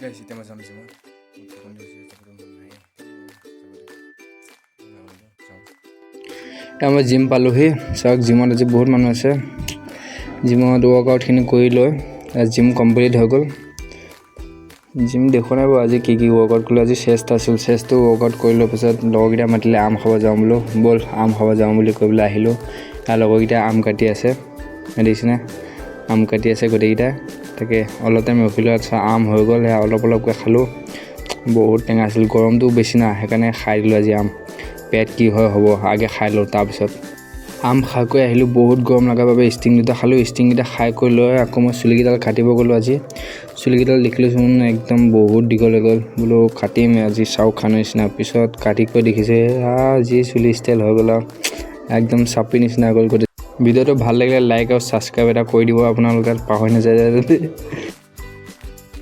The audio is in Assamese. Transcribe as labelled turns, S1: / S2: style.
S1: গাইছ, এতিয়া মই যাম জিমত। মোৰ টোপনি ধৰিছে, যাবলৈ মন নাই। যাওঁ।
S2: এতিয়া মই জিম পালোহি। চাওক, জিমত আজি বহুত মানুহ আছে। জিমত ৱৰ্কআউটখিনি কৰি লৈ জিম কমপ্লিট হৈ গ'ল। জিম দেখুৱা নাই বাৰু আজি কি কি ৱৰ্কআউট কৰিলোঁ। আজি চেষ্ট আছিল। চেষ্টটো ৱৰ্কআউট কৰি লোৱাৰ পিছত লগৰকেইটা মাতিলে, আম খাব যাওঁ বোলো, ব'ল আম খাব যাওঁ বুলি কৈ পেলাই আহিলোঁ। তাৰ লগৰকেইটা আম কাটি আছে, দেখিছেনে? আম কাটি আছে গোটেইকেইটা। তাকে অলপ টাইম ৰখিলোঁ। আচ্ছা, আম হৈ গ'ল। সেয়া অলপ অলপকৈ খালোঁ। বহুত টেঙা আছিল, গৰমটো বেছি না, সেইকাৰণে খাই দিলোঁ আজি আম। পেট কি হয় হ'ব, আগে খাই লওঁ তাৰপিছত। আম খাই কৰি আহিলোঁ। বহুত গৰম লগাৰ বাবে ষ্টিং দুটা খালোঁ। ষ্টিংকেইটা খাই কৰি লৈ আকৌ মই চুলিকেইডাল কাটিব গ'লোঁ আজি। চুলিকেইডাল দেখিলোঁচোন, একদম বহুত দীঘল হৈ গ'ল। বোলো কাটিম আজি শ্বাহৰুখ খানৰ নিচিনা। পিছত কাটি কৰি দেখিছে, যি চুলি ষ্টাইল হৈ গ'ল আৰু, একদম চাপৰি নিচিনা হৈ গ'ল গোটেই। ভিডিঅ'টো ভাল লাগিলে লাইক আৰু ছাবস্ক্ৰাইব এটা কৰি দিব আপোনালোকে, পাহৰি নাযায় যাতে।